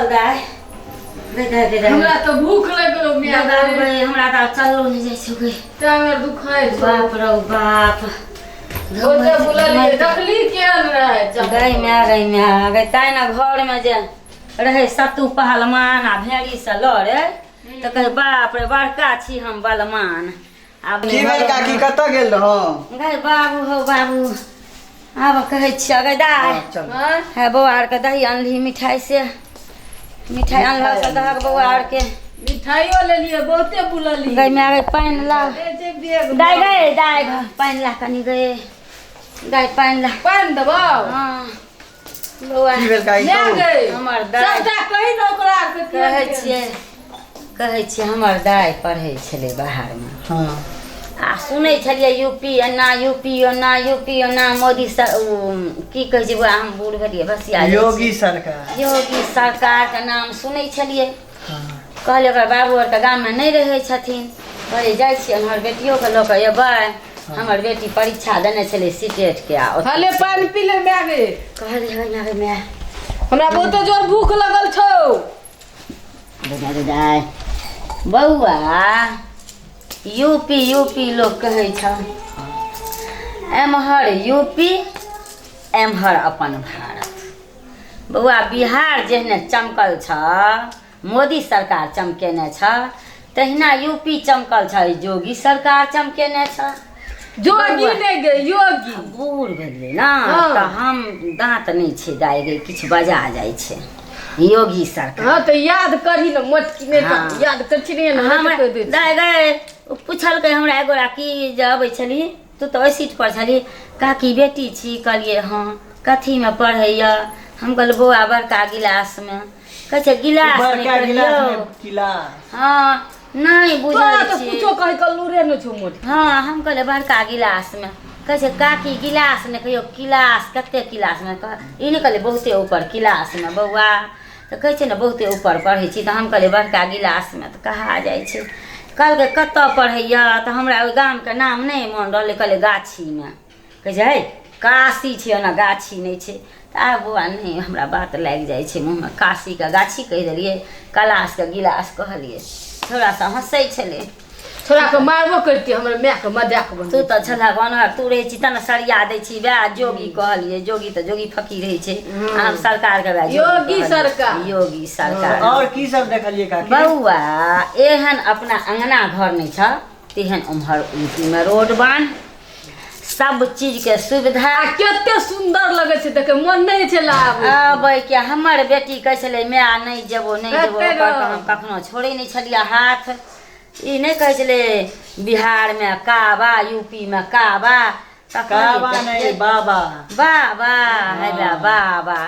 चल दाइ गै दाइ गै दाइ हमरा तऽ भूख लगलो गै माय बाबू गै हमरा तऽ आब चललो नहि जाइ छौ गै टांग आर दुखाइ छौ बाप रौ बाप ओते बुललियै देखली केहन रहै गै माय गै माय गै तैं ने घरमे जे रहै सत्तू पहलवान आ भेड़ीसँ लड़े तऽ कहै बाप रे बड़का छी हम बलमान आब की भेल काकी कतऽ गेल रहौ गै बाबू हौ बाबू आब कहै छियै गै दाइ चल आँय? हे बौआ आरके दही अनलही मिठाइ से मिठाइ अनलह से दहक बौआ आरके मिठाइयो लेलियै बहुते बुललियै गै माय गै पानि ला दे छै बैग दाइ गै दाइ पानि ला कनि गै दाइ पानि ला पानि देबौ हँ बौआ की भेल काकी माय कहू गै हमर दाइ सबटा कही ने ओकरा आरके केहन कहै केहन। छियै कहै छियै हमर दाइ पढ़ै छलै बाहरमे हँ आ सुनै छलियै यूपी एना यूपी ओना यूपी ओना मोदी सर ओ की कहै छै बौआ हम बूढ़ भेलियै बसिया जाइ योगी छी। सरकार योगी सरकारके नाम सुनै छलियै हँ कहलियै ओकर बाबू आर तऽ गाममे नहि रहै छथिन कहलियै जाइ छियै हमर बेटियोके लऽ कऽ एबै हमर बेटी परीक्षा देने छलै सीटेटके आ ओतऽ हले पानि पी ले माय गे कहलियै गै माय गै माय हमरा बहुते जोर भूख लगल छौ दाइ दाइ दाइ बौआ यूपी यूपी लोक कहै छ एम्हर यूपी एम्हर अपन भारत बौआ बिहार जेहने चमकल छ मोदी सरकार चमकेने छ तहिना यूपी चमकल छ योगी सरकार चमकेने छ जोगी नहि गे योगी बूढ़ भेलियै ने हँ। तऽ हम दाँत नहि छै दाइ गे किछु बजा जाइ छै योगी सरकार हँ तऽ याद करही ने मोटकी नहि हँ। तऽ याद कर छी ने हमरा कहि दै छी। दाइ गै ओ पुछलकै हमरा एगोरा की जे अबै छली तू तऽ ओहि सीट पर छली काकी बेटी छी कहलियै हँ कथीमे पढ़ैया हम कहलियै बौआ बड़का गिलासमे कहै छै गिलास नहि बड़का गिलास कहियौ में गिलास हँ नहि बुझै तोरा तऽ छी कुछो कहि के लूरे नहि छौ मोटकी हँ हम कहलियै बड़का गिलासमे कहै छै काकी गिलास नहि कहियौ किलास कते किलासमे कह ई नहि कहलियै बहुते ऊपर किलासमे बौआ तऽ कहै छै ने बहुते ऊपर पढ़ै छी तऽ हम कहलियै बड़का गिलासमे तऽ कहा जाइ छै कहलकै कतऽ पढ़ैया तऽ हमरा ओहि गामके नाम नहि मोन रहलै कहलियै गाछीमे कहै छै है काशी छै ओना गाछी नहि छै तऽ आब बौआ नहि हमरा बात लागि जाइ छै मुँहमे काशीके गाछी कहि देलियै कलाशके गिलास कहलियै थोड़ा सा हँसै छलै छोड़ा के मारबो करती हमर माय के मजाक तू बनबै तऽ छलह बनहर तू रहै छी तने सरिया दै छी वएह जोगी कहलियै जोगी तऽ जोगी फकीर होइ छै आ हम सरकारके वएह योगी कहलियै। सरकार। योगी सरकार और की सब देखलियै काकी बौआ एहन अपना अङ्गना घर नहि छ तेहन उम्हर यूपीमे रोड बान्ह सब चीजके सुविधा आ कते सुन्दर लगै छै देखे मन नहि छै लाब आबै के हमर बेटी कहै छलै माय नहि जेबो नहि जेबो कते ओकर तऽ हम कखनो छोड़ै नहि छलियै हाथ ई नहि कहै छलै बिहारमे काबा यूपीमे काबा तऽ कहलियै, काबा नहि बाबा बाबा हे बाबा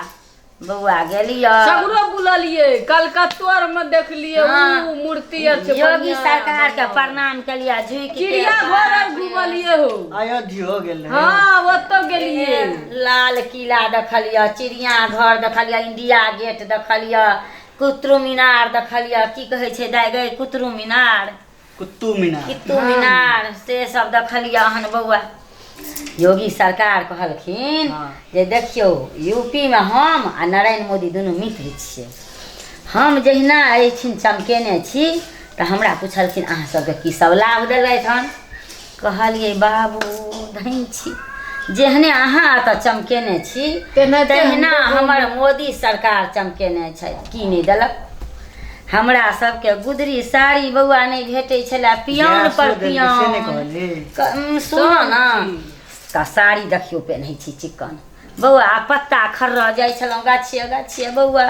बौआ गेलियै सगरो बुललियै कलकत्तो आर में देखलियै हाँ। ऊ मूर्ति आर छै योगी बढ़िआँ सरकार के प्रणाम केलियै झुकि के चिड़िया घर आर घुमलियै हो अयोध्यो गेल रहै हाँ ओतऽ गेलियै लाल किला देखलियै चिड़िया घर देखलियै इंडिया गेट देखलियै कुतुब मीनार देखलियै की कहै छै दाइ गै कुतुब मीनार कुतुब मीनार कुतुब मीनार से सब देखलियै हन बौआ योगी सरकार कहलखिन हँ। जे देखियौ यूपीमे हम आ नरेन्द्र मोदी दुनू मित्र छियै हम जहिना एहिठिन चमकेने छी तऽ हमरा पुछलखिन अहाँ सबके की सब लाभ देलथि हन कहलियै बाबू धनि छी जेहने अहाँ एतऽ चमकेने छी तेनाहिते तहिना हमरो हमर मोदी सरकार चमकेने छथि की नहि देलक हमरा सबके गुदरी साड़ी बौआ नहि भेटै छलै पियान पर गैसो देलकै से नहि पियान कहली सुनऽ ने तऽ साड़ी देखियौ पेन्है छी चिकन बौआ पत्ता खर्रऽ जाइ छलहुँ गाछिए गाछिए बौआ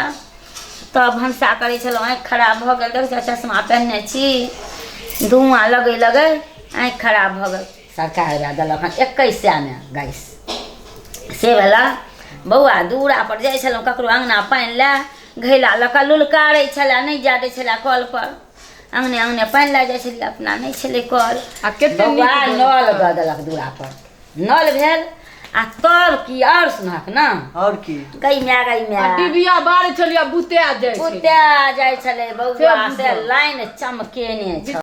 तब भनसा करै छलहुँ आँखि खराब भऽ गेल देखै छियै चश्मा पहिनने छी धुआँ लगै लगै आँखि खराब भऽ गेल सरकार वएह देलक हन 21 सएमे गैस से भेलै बौआ दूरा पर जाइ छलहुँ ककरो अङ्गना पानि लए घैला लऽ कऽ लुलकारै छलै नहि जाय दै छलै कलपर अङ्गने अङ्गने पानि लए जाइ छलियै अपना नहि छलै कल आ कते नीक बौआ नल व्यवस्था। दऽ देलक दूरापर नल भेल आ तब की आओर सुनहक ने आओर की गै माय गै आ माय डिबिया बारै छलियै बुते जाइ छलै बुता जाइ छलै बौआ से से लाइन चमकेने छल